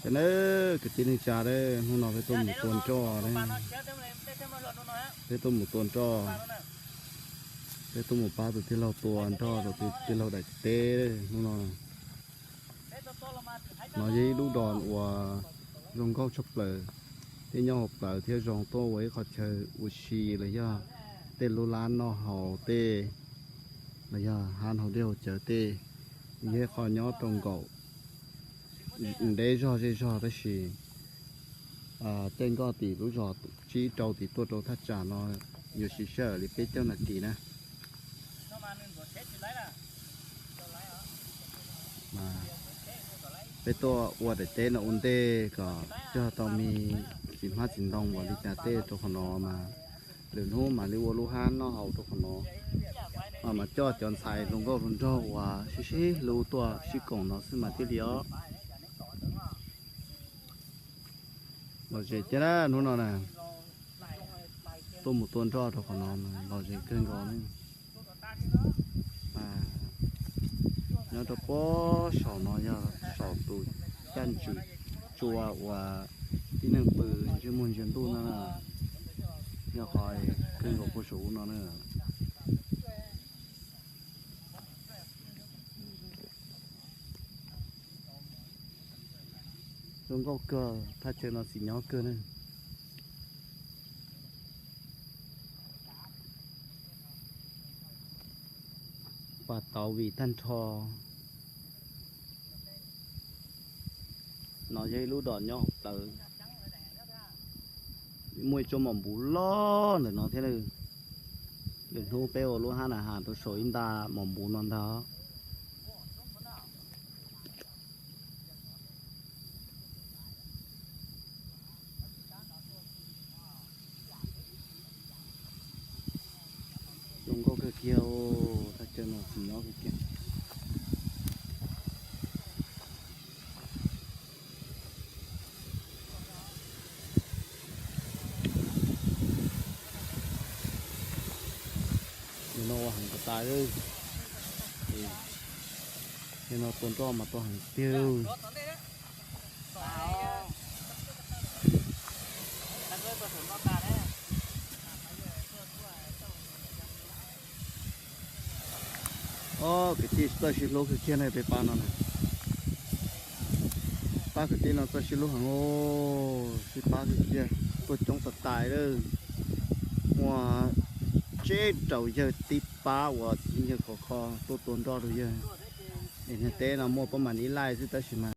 Ces na, kwv tij neej tsa, hnub no peb tuaj mus tua nroj na, peb tuaj mus tua nroj, peb tuaj mus pab tus tij laug tua nroj rau tus tij laug daim teb hnub no. No yog ib lub dos uas zoo nkauj tshaj plaws, thiab nyob hauv plawv thiab zoo tuaj ua ib qho chaw ua si los yog tej lub lab noj haus tej, los yog hab haus dej haus cawv tej, yog ib qho nyob rau nkaum deb zog zej zog tab sis tej nkoj tim lub zos tsib rau tim tuaj rau thaj tsam no yuav siv sij hawm li peb caug nas this na. Peb tuaj ua daim teb no ua ntej kom cog tau me txiv hmab txiv ntoo npaum li cas tej rau qhov no mas lwm hnub mam li ua lub hab noj haus rau qhov no. Mas coj cov ntxhais hluas nkauj hluas nraug uas sib sib hlub tuaj sib koom no xwb mas thiaj li os. Lom zem tiag na hnub no na, tuaj mus tua nroj rau qhov no mas lom zem kawg nkaus na. Nyob rau puag saum no yog saum tus caj ntswg tsua uas tib neeg pw ntsej muag ntsia ntuj no na, yog qhov kawg nkaus puag saum ub no na. Zoo nkauj kawg, thaj chaw no txiv nyob kawg na. Pas tauv vim tag nrho. No yog ib lub dos nyob hauv plawv. Muaj ib tsob mos npuv loj ntawm no thiab. Lwm hnub peb ua lub hab na has rau saum ib nta mos npuv no ntag. Zoo nkauj kawg kiag, thaj chaw no txiv nyob kawg kiag. Nim no ua heev tas tas li. Nim no tua nroj mas tua heev tiag. Ob, kwv tij txawj sib hlub kawg kiag na peb pab no na. Pab kwv tij no txawj sib hlub heev, sib pab kawg kiag, tuaj coob tas tas lawm. Muaj tsib rau yawg tib pab uas txiv yawg khov kho tuaj tua nroj rau yawg. Es niag teb no muaj pob mam ib laij xwb tab sis mas